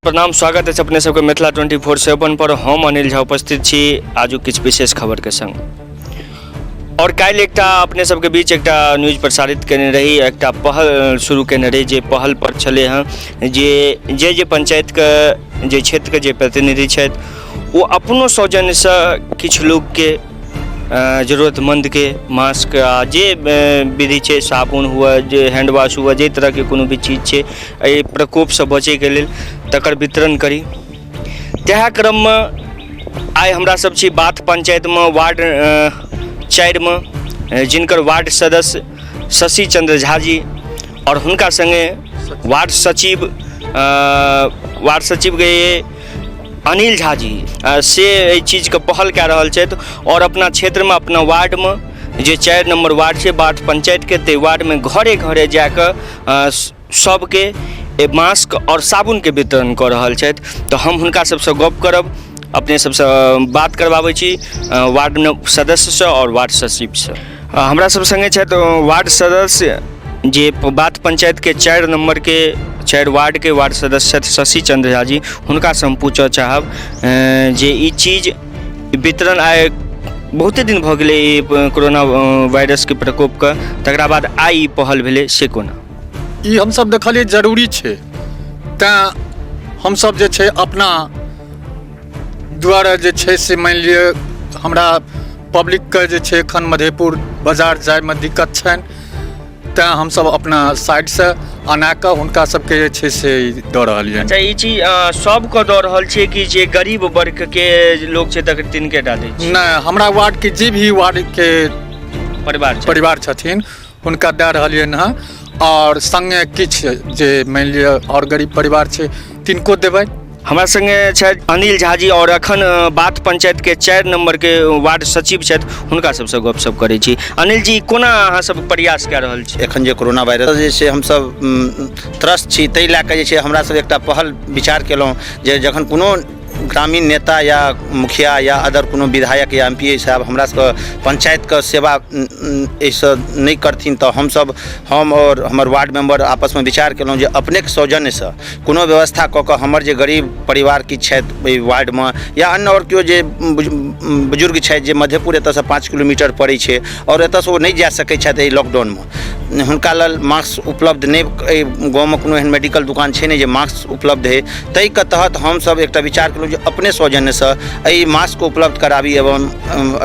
प्रणाम, स्वागत अछि अपने सबके मिथिला 24/7 पर। हम अनिल झा उपस्थित छी आजुक किछु विशेष खबरके संग। और काल्हि एकटा अपने सबके बीच एकटा न्यूज प्रसारित केने रही, एकटा पहल शुरू केने रही, जे पहल पर छलै हँ जे जे जे पंचायतके जे क्षेत्रके जे प्रतिनिधि छथि ओ अपनो सौजन्यसँ किछु लोकके जरूरतमन्दके मास्क आ जे विधि छै, साबुन हुए, जे हैंड वाश हुए, जाहि तरहके कोनो भी चीज छै एहि प्रकोपसँ बचैके लेल, तकर वितरण करी। तएह क्रममे आइ हमरा सब छी बाथ पंचायतमे वार्ड 4मे, जिनकर वार्ड सदस्य शशि चंद्र झा जी आओर हुनका सङ्गे वार्ड सचिवके अनिल झा जी से एहि चीजके पहल कए रहल छथि आओर अपना क्षेत्रमे, अपना वार्डमे, जे 4 नम्बर वार्ड छै बाथ पंचायतके, ताहि वार्डमे घरे घरे जाकऽ सबके मास्क आओर साबुनके वितरण कऽ रहल छथि। तऽ हम हुनका सबसँ गप करब, अपने सबसँ बात करबाबै छी वार्ड सदस्यसँ आओर वार्ड सचिवसँ। हमरा सब सङ्गे छथि वार्ड सदस्य, जे बाथ पंचायतके 4 नम्बरके 4 वार्डके वार्ड सदस्य छथि, शशि चंद्र झा जी। हुनकासँ हम पूछऽ चाहब जे ई चीज वितरण आइ बहुते दिन भऽ गेलै ई कोरोना वायरसके प्रकोपके, तकरा बाद आइ ई पहल भेलै, से कोना? ई हमसब देखलियै जरूरी छै, तैँ हमसब जे छै अपना दुआरे जे छै से मानि लिअ हमरा पब्लिकके जे छै एखन मधेपुर बाजार जाइमे दिक्कत छनि, तैँ हमसब अपना साइडसँ अना कऽ हुनका सबके जे छै से दऽ रहलियनि। अच्छा, ई चीज सबके दऽ रहल छियै कि जे गरीब वर्गके लोक छै तकर तिनके टा दै छियै? नहि, हमरा वार्डके जे भी वार्डके परिवार छै, परिवार छथिन, हुनका दऽ रहलियनि हँ आओर सङ्गे किछु जे मानि लिअ आओर गरीब परिवार छै, तिनको देबै। हमरा सङ्गे छथि अनिल झा जी आओर एखन बाथ पंचायतके 4 नम्बरके वार्ड सचिव छथि। हुनका सबसँ गपशप करै छी। अनिल जी, कोना अहाँ सब प्रयास कए रहल छी? एखन जे कोरोना वायरस जे छै, हमसभ त्रस्त छी। ताहि लए कऽ जे छै हमरा सब एकटा पहल विचार केलहुँ जे जखन कोनो ग्रामीण नेता या मुखिया या अदर कोनो विधायक या एम पी साहब हमरा सबके पंचायतके सेवा एहिसँ नहि करथिन, तऽ हमसब, हम आओर हमर वार्ड मेम्बर आपसमे विचार केलहुँ जे अपनेके सौजन्यसँ कोनो व्यवस्था कऽ कऽ हमर जे गरीब परिवार किछु छथि ओहि वार्डमे या अन्य आओर केओ जे बुजुर्ग छथि, जे मधेपुर एतऽसँ 5 किलोमीटर पड़ै छै आओर एतऽसँ ओ नहि जा सकै छथि एहि लॉकडाउनमे, हुनका लेल मास्क उपलब्ध नहि, एहि गाँवमे कोनो एहन मेडिकल दोकान छै नहि जे मास्क उपलब्ध हइ, ताहिके तहत हमसब एकटा विचार केलहुँ जे अपने सौजन्यसँ एहि मास्कके उपलब्ध कराबी एवं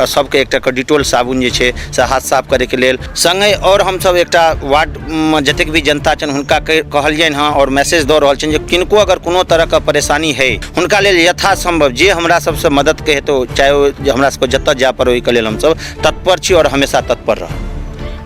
सबके एकटा डिटोल साबुन जे छै से हाथ साफ करैके लेल। सङ्गहि आओर हमसब एकटा वार्डमे जतेक भी जनता छनि, हुनका कहलियनि हँ आओर मैसेज दऽ रहल छियनि जे किनको अगर कोनो तरहके परेशानी हइ, हुनका लेल यथासम्भव जे हमरा सबसँ मददके हेतै, चाहे ओ हमरा सबके जतऽ जाय पड़ै, ओहिके लेल हमसब तत्पर छी आओर हमेशा तत्पर रहब।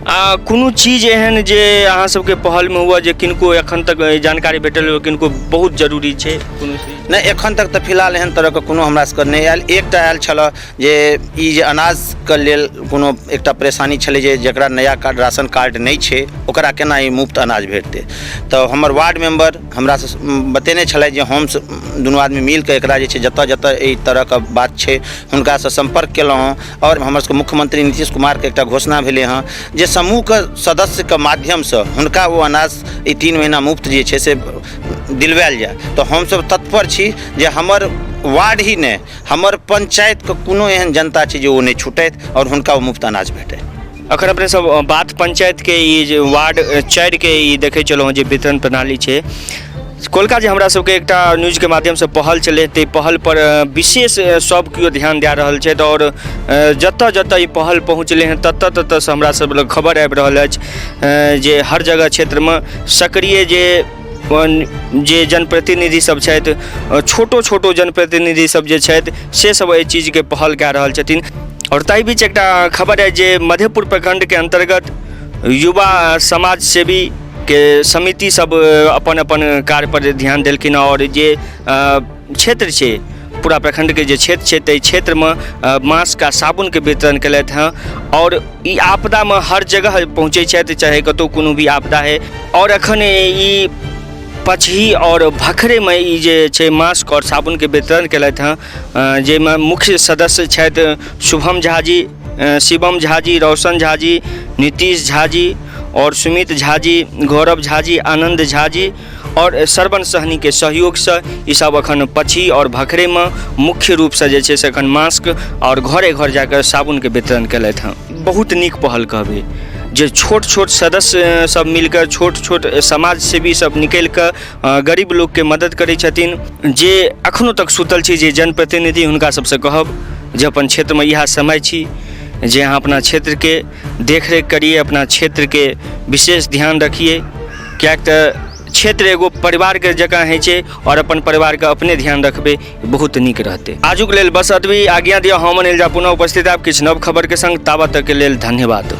आ कोनो चीज एहन जे अहाँ सबके पहलमे हुए, जे किनको एखन तक जानकारी भेटल हो, किनको बहुत जरूरी छै कोनो चीज? नहि, एखन तक तऽ फिलहाल एहन तरहके कोनो हमरा सबके नहि आयल। एकटा आयल छलए जे ई जे अनाजके लेल कोनो एकटा परेशानी छलै जे जकरा नया कार्ड, राशन कार्ड नहि छै, ओकरा केना ई मुफ्त अनाज भेटतै। तऽ हमर वार्ड मेम्बर हमरासँ बतेने छलथि जे हम दुनू आदमी मिलके एकरा जे छै जतऽ जतऽ एहि तरहके बात छै, हुनकासँ सम्पर्क केलहुँ हँ। आओर हमर सबके मुख्यमंत्री नीतीश कुमारके एकटा घोषणा भेलै हँ जे समूहके सदस्यके माध्यमसँ हुनका ओ अनाज ई 3 महीना मुफ्त जे छै से दिलवायल जाय। तऽ हमसब तत्पर छी जे हमर वार्ड ही नहि, हमर पंचायतके कोनो एहन जनता छै जे ओ नहि छूटथि आओर हुनका ओ मुफ्त अनाज भेटय। अखन अपने सब बाथ पंचायतके ई जे वार्ड 4के ई देखै छलहुँ जे वितरण प्रणाली छै। कोलका जे हमरा सबके एकटा न्यूजके माध्यमसँ पहल छलै, ताहि पहल पर विशेष सब केओ ध्यान दए रहल छथि आओर जतऽ जतऽ ई पहल पहुँचलै हँ, ततऽ ततऽसँ हमरा सब लग खबर आबि रहल अछि जे हर जगह क्षेत्रमे सक्रिय जे जे जनप्रतिनिधि सब छथि, छोटो छोटो जनप्रतिनिधि सब जे छथि, से सब एहि चीजके पहल कए रहल छथिन। आओर ताहि बीच एकटा खबर अछि जे मधेपुर प्रखंडके अन्तर्गत युवा समाज सेवी के समिति सब अपन अपन कार्य पर ध्यान देलखिन आओर जे क्षेत्र छै, पूरा प्रखंडके जे क्षेत्र छै, ताहि क्षेत्रमे मास्क आ साबुनके वितरण केलथि हँ। आओर ई आपदामे हर जगह पहुँचै छथि, चाहे कतहु कोनो भी आपदा हइ। आओर एखन ई पचही आओर भखरेमे ई जे छै मास्क आओर साबुनके वितरण केलथि हँ, जाहिमे मुख्य सदस्य छथि शुभम झा जी, शिवम झा जी, रौशन झा जी, नीतीश झा जी आओर सुमित झा जी, गौरव झा जी, आनन्द झा जी आओर श्रवण सहनीके सहयोगसँ ईसब एखन पछी आओर भखरेमे मुख्य रूपसँ जे छै से एखन मास्क आओर घरे घर जाकऽ साबुनके वितरण केलथि हँ। बहुत नीक पहल कहबै जे छोट छोट सदस्य सब मिलकऽ, छोट छोट समाज सेवी सब निकलि कऽ गरीब लोकके मदद करै छथिन। जे एखनो तक सुतल छी जे जनप्रतिनिधि, हुनका सबसँ कहब जे अपन क्षेत्रमे इएह समय छी जे अहाँ अपना क्षेत्रके देखरेख करियै, अपना क्षेत्रके विशेष ध्यान रखियै, किएक तऽ क्षेत्र एगो परिवारके जकाँ होइ छै आओर अपन परिवारके अपने ध्यान रखबै बहुत नीक रहतै। आजुक लेल बस एतबी, आज्ञा दिअ, हम अनिल झा पुनः उपस्थित आयब किछु नव खबरके संग। ताबत तकके लेल धन्यवाद।